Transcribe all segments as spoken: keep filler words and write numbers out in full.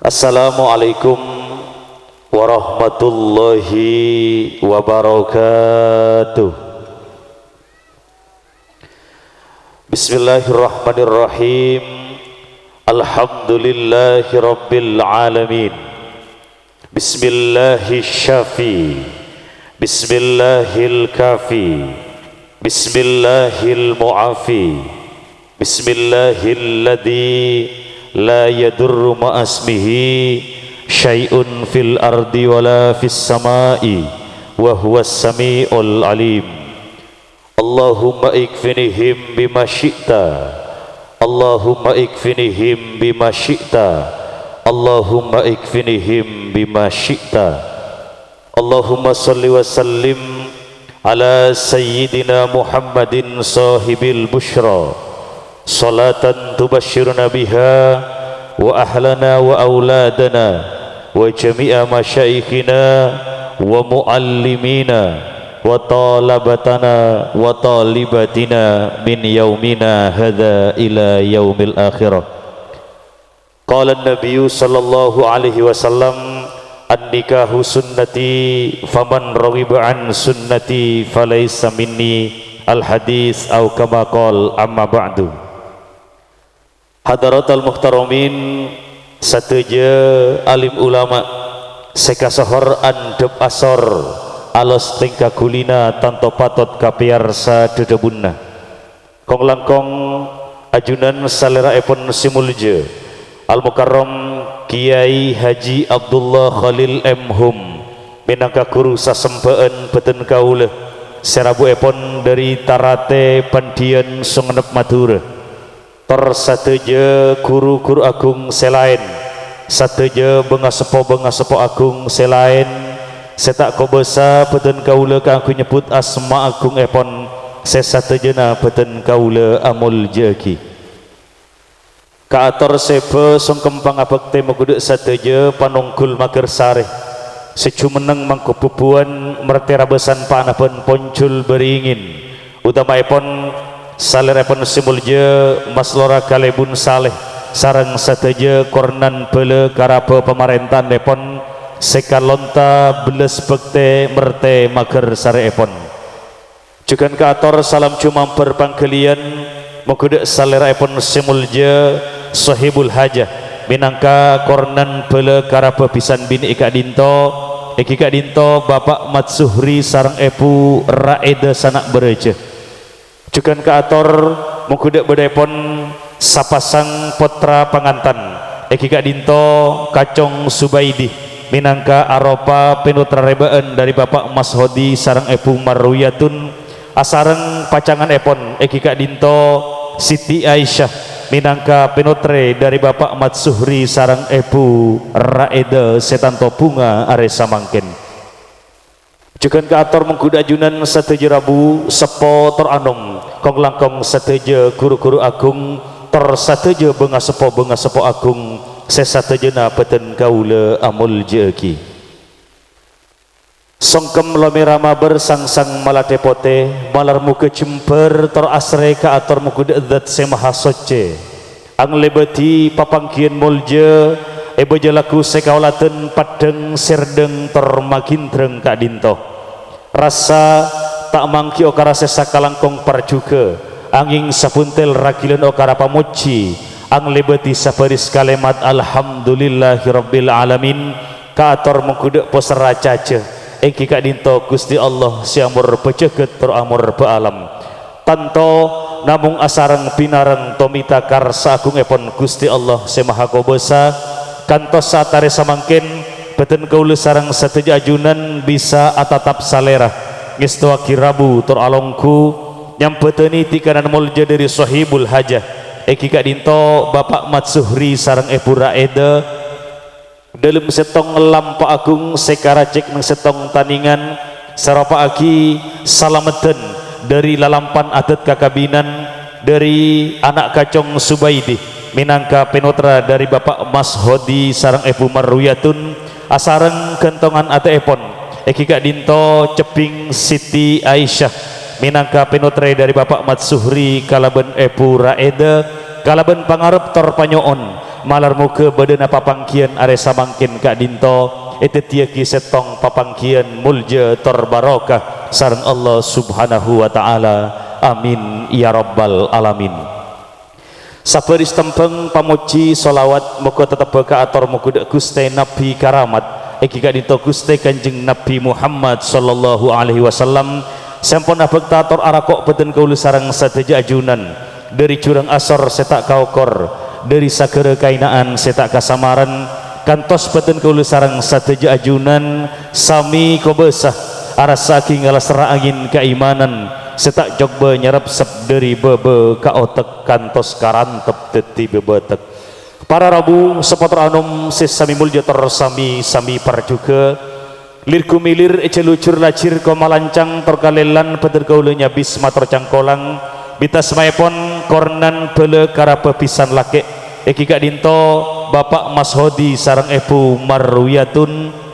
Assalamualaikum warahmatullahi wabarakatuh. Bismillahirrahmanirrahim. Alhamdulillahirabbil alamin. Bismillahis syafi. Bismillahil kafi. Bismillahil muafi. Bismillahilladzi la yadurru ma'asmihi syai'un fil ardi wala fis sama'i wa huwas sami'ul alim. Allahumma ikfinihim bima syi'ta. Allahumma ikfinihim bima syi'ta. Allahumma ikfinihim bima syi'ta. Allahumma shalli wa sallim ala sayyidina Muhammadin shahibil busyra, shalatan tubasysyiruna biha wa ahlana wa auladana wa jami'a masyaikhina wa muallimina wa talabatana wa talibatina min yaumina hadza ila yaumil akhirah. Qala an-nabiyyu sallallahu alaihi wasallam, "An-nikahu sunnati, faman raghiba an sunnati falaysa minni." Al-hadits, au kama qol, amma ba'du. Hadaratal muhtaramin, sadhâjâ alim ulama sè kasohor andhâp asor, alos tèngka ghulina tanto patot kapèyarsa dhâdhâbunna. Kong-langkong ajunan salèraèpon sè molja, Al-Mukarram Kiai Haji Abdullah Khalil M Hum, mènangka ghuru sasembhâ'ân bhâdhân kaulâ sè rabuèpon dhâri Tarate Pandhiyan Songennep Madhurâ, tor sadhâjâ ghuru-ghuru agung sè laèn, sadhâjâ bângaseppo-bângaseppo agung sè laèn, sè ta' kobâsa bhâdhân kaulâ kaangghuy nyebbhut asma agungèpon sè sadhâjâna bhâdhân kaulâ amoljâ'aghi. Kaator sèbâ songkem pangabhâktè moghâdhâ' sadhâjâ panonggul maghârsarè sè jumenneng mangkobubuwân mertè rabâsan panabân ponjol bâringin. Otama'èpon salèra'èpon sè molja Mas Lora Kalèbun Saleh sareng sadhâjâ kornan bhâlâ karabhâ pamarènta'annèpon sè kalonta bellas bhâktè mertè maghârsarè'èpon. Jhughân kaator salam jumambhâr pangghâliyân, moghâdhâ' salèra'èpon sè molja Sohibul Hajah mènangka kornan bhâlâ karabhâ bhisan binè' è ka'dhinto, èngghi ka'dhinto Bapa' Mat Zuhri sareng Èbhu Raeda sana' bârâjâ. Jhughân kaator, moghâdhâ' bâdâèpon sapasang pottra pangantan, èngghi ka'dhinto Kacong Subaidi, mènangka aropa pènotra rèbâ'ân dhâri Bapa' Mas Hodi sareng Èbhu Marwiyatun, asareng pacanganèpon, èngghi ka'dhinto Siti Aisyah, mènangka pènotrè dhâri Bapa' Mat Zuhri sareng Èbhu Raeda sè tanto bhunga arè samangkèn. Jhughân kaator mongghu dhâ' ajunan sadhâjâ rabu, seppo tor anom, kong-langkong sadhâjâ ghuru-ghuru agung, tor sadhâjâ bângaseppo-bângaseppo agung sè sadhâjâna bhâdhân kaulâ amoljâ'aghi. Songkem lomèra mabâr sangsang malatè potè, malar moghâ jembhâr tor asrè kaator mongghu dhâ' Dzat Sè Mahasoccè. Anglèbâdhi papangghiyân molja è bâjâ lagghu sè kaoladhân paddhâng sèrdhâng tor maghindrâng ka'dhinto. Rassa ta' mangghi okara sè sakalangkong parjhughâ, angèng sabhuntel ragilân okara pamojhi, anglèbâdhi sabâris kalèmat "Alhamdulillahirabbil alamin", kaator mongghu dhâ' poserra cajâ, èngghi ka'dhinto Ghustè Allah sè amorbâ jhâghât tor amorbâ alam. Tanto namong asareng binareng tomèta karsa agungèpon Ghustè Allah Sè Mahakobâsa, kantos saat arè samangkèn, bhâdhân kaulâ sareng sadhâjâ ajunan bisa atatap salèra, ngèstowaghi rabu tor alongghu, nyambhâdhâni dhikanan molja dhâri Sohibul Hajah, èngghi ka'dhinto Bapa' Mat Zuhri sareng Èbhu Raeda, Dhâlem sèttong lampa agung sè karacèk neng sèttong tanèngan, sè ropa'aghi salameddhân dhâri lalampan adhât kakabinan dhâri ana' kacong Subaidi, mènangka pènotra dhâri Bapa' Mas Hodi sareng Èbhu Marwiyatun, asareng ghântongan atè'èpon, èngghi ka'dhinto cebbhing Siti Aisyah, mènangka pènotrè dhâri Bapa' Mat Zuhri kalabân Èbhu Raeda, kalabân pangarep tor panyo'on, Malar moghâ bâdâna papangghiyân arè samangkèn ka'dinto èdhâddhiyâghi sèttong papangghiyân molja tor barokah sareng Allah Subhanahu wa Ta'ala. Amin, ya Rabbal Alamin. Sabâris tembhâng pamojhi sholawat moghâ tetebbhâ kaator mongghu dâ' Ghustè Nabbhi karamat, èngghi ka'dinto Ghustè Kanjeng Nabbhi Muhammad sallallahu alaihi wasallam, sè ampon abhâkta tor arako' bâdân kaulâ sareng sadhâjâ ajunan, dâri jurang asor sè ta' kaokor, dâri saghârâ kaèna'an sè ta' kasamaran, kantos bâdân kaulâ sareng sadhâjâ ajunan samè kobâsa, arassa'aghi ngalasserra angèn kaimanan sè ta' cogbâ nyarepsep dâri bâbâ ka otek kantos karantep dâddhi bâbâtek. Para rabu, sapatoro anom sè samè molja tor samè-samè parjhughâ, lir-gumilir è jhâlujhur lajhir koma lancang tor kalèlan bâdân kaulâ nyabis mator cangkolang, bit asmaèpon Kornan Bhâlâ Karabhâ Bhisan Lakè', èngghi ka'dinto Bapa' Mas Hodi sareng Èbhu Marwiyatun,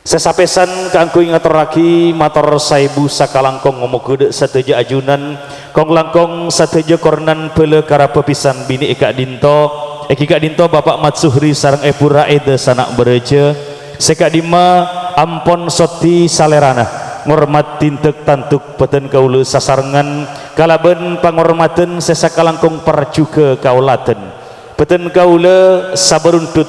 sè sapèsan kaangghuy ngatorraghi mator saèbu sakalangkong mongghu dâ' sadhâjâ ajunan, kong-langkong sadhâjâ Kornan Bhâlâ Karabhâ Bhisan binè' è ka'dinto, èngghi ka'dinto Bapa' Mat Zuhri sareng Èbhu Raeda sana' bârâjâ, sè ka'dimma ampon soddhi salèrana ngormat dindhâk tandhuk bâdân kaulâ sasarengngan kalabân pangormadhân sè sakalangkong parjhughâ kaoladhân. Bâdân kaulâ sabârundhut,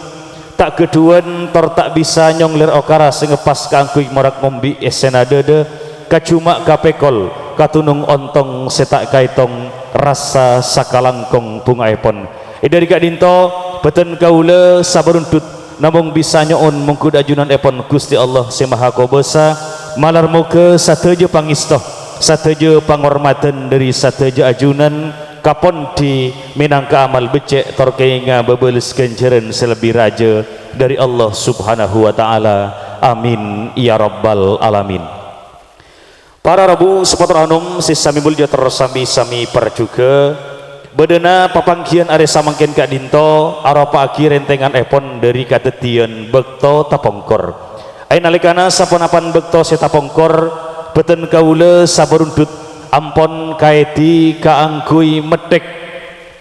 ta' ghâdhuwân tor ta' bisa nyonglèr okara sè ngeppas kaangghuy morak ngombi' èssèna dhâdhâ, kajhuma' kapèkol, kadhunong ontong sè ta' kaètong, rassa sakalangkong bhungaèpon. È dâri ka'dinto, bâdân kaulâ sabârundhut namong bisa nyo'on mongghu dâ' ajunanèpon Ghustè Allah Sè Maha Kobâsa, malar moghâ sadhâjâ pangèsto, sadhâjâ pangormadhân dâri sadhâjâ ajunan, kapondhi mènangka amal beccè' tor kèngèngnga bâbâles ghânjhârân sè lebbi rajâ dâri Allah Subhanahu wa Ta'ala. Amin, ya Rabbal Alamin. Para rabu, sapatoro anom sè samè molja tor samè-samè parjhughâ, bâdâna papangghiyân arè samangkèn ka'dinto aropa'aghi rèntènganèpon dâri kadhâddhiyân bâkto tapongkor. È nalèkana saponapan bâkto sè tapongkor, bâdân kaulâ sabârundhut ampon kaèdhi kaangghuy metthèk.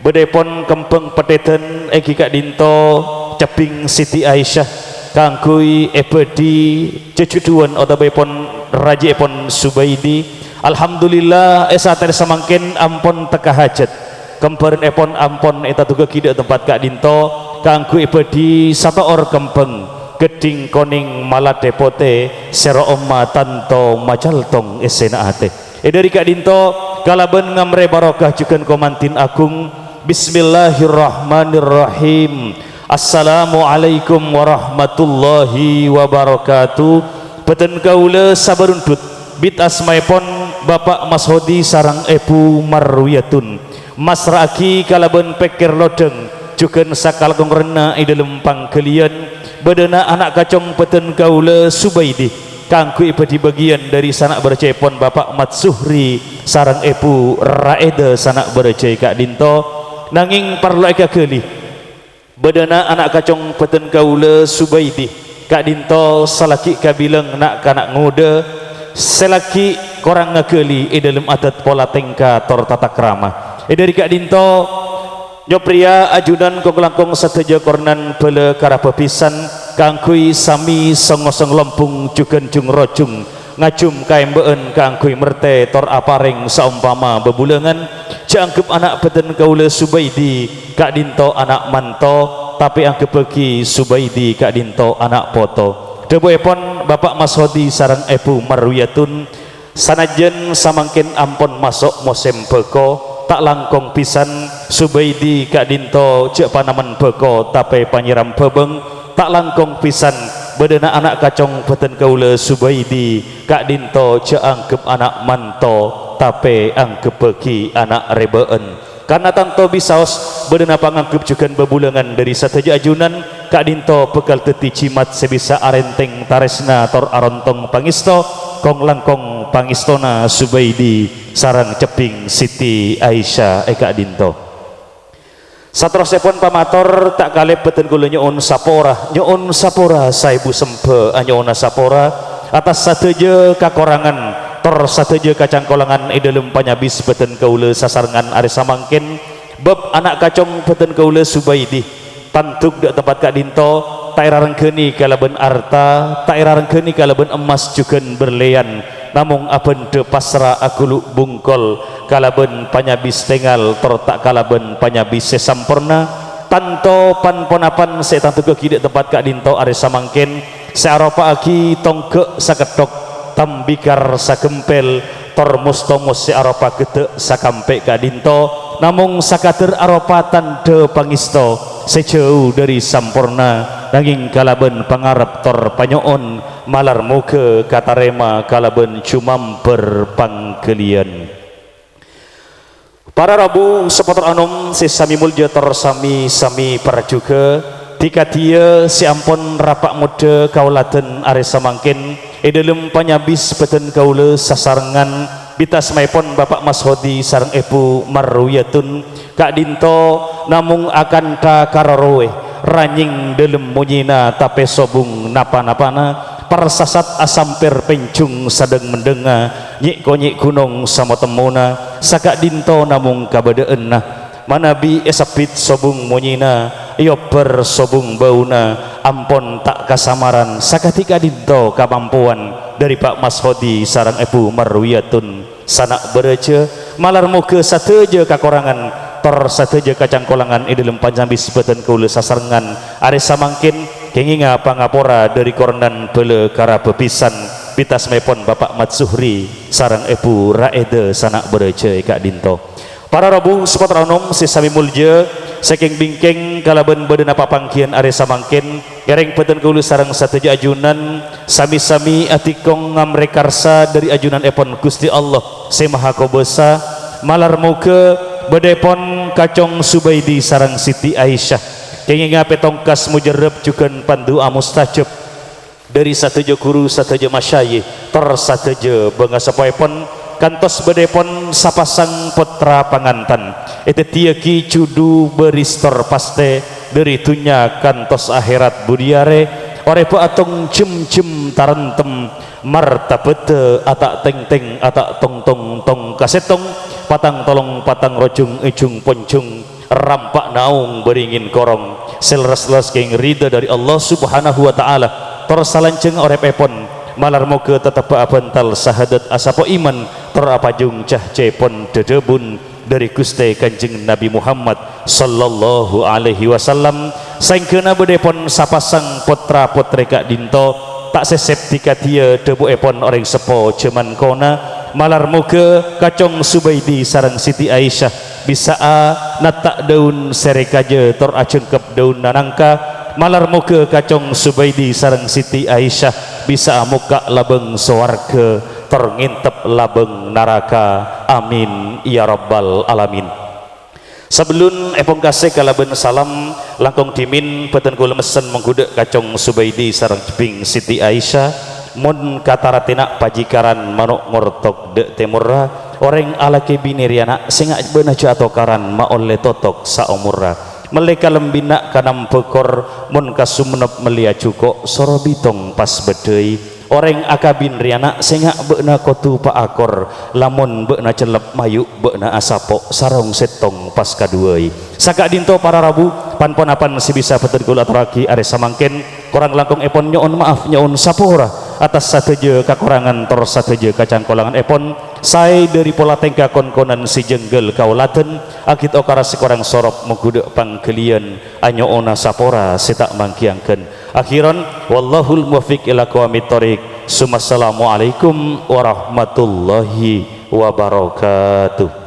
Bâdâèpon kembhâng pèttèdhân èngghi ka'dinto cebbhing Siti Aisyah kaangghuy èbâdhi jhâjhudhuwân otabâèpon rajâèpon Subaidi. Alhamdulillah, è satèya samangkèn ampon tekka hajhât. Kembhârânèpon ampon ètadhughâghi dâ' tempat ka'dinto kaangghuy èbâdhi sato'or kembhâng, ghâddhing konèng malatè potè, sèro omma tanto macaltong èssèna atè. È dâri ka'dinto, kalabân ngamrè barokah jhughân komandhin agung, Bismillahirrahmanirrahim. Assalamualaikum warahmatullahi wabarakatuh. Bâdân kaulâ sabârundhut, bit asmaèpon Bapa' Mas Hodi sareng Èbhu Marwiyatun, masra'aghi kalabân pèkkèr lodhâng jhughân sakalangkong rènna è dâlem pangghâliyân, bâdâna ana' kacong bâdân kaulâ Subaidi, kaangghuy èbâdhi bâgiyân dâri sana' bârâjâèpon Bapa' Mat Zuhri sareng Èbhu Raeda sana' bârâjâ è ka'dinto, nangèng parlo èkaghâli. Bâdâna ana' kacong bâdân kaulâ Subaidi, ka'dinto salaghi' kabilang na'-kana' ngodâ, sè laghi' korang ngaghâli è dâlem adat pola tèngka tor tatakrama. È dâri ka'dinto, Nyoprèya ajunan kong-langkong sadhâjâ kornan bhâlâ karabhâ bhisan kaangghuy samè song-ngosong lombung jhughân jhung-rojhung ngajhum kaèmbâ'ân kaangghuy mertè tor aparèng saompama bhâbhulângan, jhâ' angghep ana' bâdân kaulâ Subaidi ka'dinto ana' manto, tapè angghebbhâghi Subaidi ka'dinto ana' poto. Dhâbuèpon Bapa' Mas Hodi sareng Èbhu Marwiyatun, Sanajjhân samangkèn ampon maso' mosèm bhâko, ta' langkong bhisan, Subaidi ka'dinto jhâ' panamen bhâko tapè panyèram bhâbâng, ta' langkong bhisan, bâdâna ana' kacong bâdân kaulâ Subaidi ka'dinto jhâ' angghep ana' manto, tapè angghebbhâghi ana' rèbâ'ân. Karna tanto bisaos bâdâna pangangghep jhughân bhâbhulângan dâri sadhâjâ ajunan, ka'dinto bhâkal dhâddhi jimat sè bisa arèntèng tarèsna tor arontong pangèsto, kong-langkong pangèstona Subaidi sareng cebbhing Siti Aisyah è ka'dinto. Saterrossèpon pamator, ta' kalèp bâdân kaulâ nyo'on sapora, nyo'on sapora saèbu sembhâ anyo'ona sapora, attas sadhâjâ kakorangan tor sadhâjâ kacangkolangan è dâlem panyabis bâdân kaulâ sasarengngan arè samangkèn. Bab ana' kacong bâdân kaulâ Subaidi, Tandhuk dâ' tempat ka'dinto, ta' èrarengghâni kalabân arta, ta' èrarengghâni kalabân emmas jhughân berlian, namong abhândhâ pasra aghulu' bungkol kalabân panyabis tengal tor ta' kalabân panyabis sè samporna. Tanto pan-ponapan sè ètandhukkaghi dâ' tempat ka'dinto arè samangkèn, sè aropa'aghi tongghâ' saketthok, tambikar sagempel, tor mos-tomos sè aropa ghedhâ' sakampè' ka'dinto, namong sakadâr aropa tandhâ pangèsto sè jhâu dhâri samporna, nangèng kalabân pangarep tor panyo'on, malar moghâ katarèma kalabân jumamber pangghâliyân. Para rabu sapattor anom sè samè molja tor samè-samè parjhughâ, dhikadhiyâ sè ampon rapa' moddhâ kaoladhân arè samangkèn è dhâlem panyabis bhâdhân kaulâ sasarengngan, bi' tasmaèpon Bapa' Mas Hodi sareng Èbhu Marwiyatun ka'dinto namong akantha karorowè ranyèng dhâlem monyèna tapè sobung napa-napana, parsasat asampèr pènjhung sadhâng-mendhângnga, nyè'-konyè' ghunong samo-temmona, saka'dinto namong kabâdâ'ânna. Manabi èsebbhit sobung monyèna, èobbhâr sobung bâuna, ampon ta' kasamaran sakadhi ka'dinto kamampowan dhâri Bapa' Mas Hodi sareng Èbhu Marwiyatun. Sana' bârâjâ, malar moghâ sadhâjâ kakorangan tor sadhâjâ kacangkolangan è dhâlem panyabis bhâdhân kaulâ sasarengngan arè samangkèn kèngènga pangapora dhâri koronan bhâlâ karabhâ bhisan, bi' tasmaèpon Bapa' Mat Zuhri sareng Èbhu Raeda sana' bârâjâ è ka'dinto. Para rabu sapattor anom sè samè molja, sakèng bingkèng kalabân bâdâna papangghiyân arè samangkèn, ngèrèng bhâdhân kaulâ sareng sadhâjâ ajunan, samè-samè adhikong ngamrè karsa dhâri ajunanèpon Ghustè Allah sè Mahakobâsa, malar moghâ bâdâèpon Kacong Zubaidi sareng Siti Aisyah, kèngènga pètongkas mojarrâb jhughân pandu'a mustajab dhâri sadhâjâ ghuru, sadhâjâ masyayikh, tor sadhâjâ bângaseppoèpon, kantos bâdâèpon sapasang pottra pangantan, èdhâddhiyâghi jhudhu bâris tor pastè dhâri dhunnya kantos ahèrat budi arè, orèbhâ atong jhem-jhem tarèntem, martabhâddhâ ata' tèngtèng, ata' tongtong, tong kasèttong, patang tolong, patang rojhung, èjhung ponjhung, rampa' naong bâringin korong, sè lerres-lerres kèng ridha dhâri Allah Subhanahu wa Ta'ala, tor salanjhângnga orèpèpon, malar moghâ teptebbhâ abhântal sahadat asapo iman, tor apajung cahcèpon dhâdhâbun dhâri Ghustè Kanjeng Nabi Muhammad sallallahu alaihi wasallam, saèngghâna bâdâèpon sapasang pottra-pottrè ka'dinto, ta' sèsèp dhikadhiyâ dhâbuèpon orèng seppo jhâman kona, malar moghâ Kacong Zubaidi sareng Siti Aisyah bisa'a natta' dâun sèrè kajâ tor ajhângkep dâunna nangka, malar moghâ Kacong Zubaidi sareng Siti Aisyah bisa'a mokka' labâng sowarghâ tor ngèntep labâng naraka. Amin, ya rabbal alamin. Sabellun èpongkasè kalabân salam, langkong dhimèn bhâdhân kaulâ messen mongghu dâ' Kacong Zubaidi sareng jhebbhing Siti Aisyah, mon kataratèna pajikaran mano' ngortok dâ' tèmorra, orèng alakè binè rèya na' sènga' bâ'na jhâ' atokaran ma' ollè totok saomorra. Mellè kalambhina kanam bhâkor, mon ka Songennep mellèya jhuko', soro bitong pas bâddhâi. Orèng akabin rèya na' sènga' bâ'na kodhu paakor, lamon bâ'na cellep mayu' bâ'na asapo' sarong sèttong pas kaduwâi. Saka'dinto para rabu, pan-ponapan sè bisa bhâdhân kaulâ atorraghi arè samangkèn, korang langkongèpon nyo'on ma'af, nyo'on sapora atas sadhâjâ kakorangan tor sadhâjâ kacangkolanganèpon, saè dhâri pola tèngka kon-konan sè jhânggâl kaoladhân, agit okara sè korang sorop mongghu dâ' pangghâliyân, anyo'ona sapora sè ta' mangghiyanggân. Akhiran, wallahul muwaffiq ila aqwamit thoriq. Summassalamualaikum warahmatullahi wabarakatuh.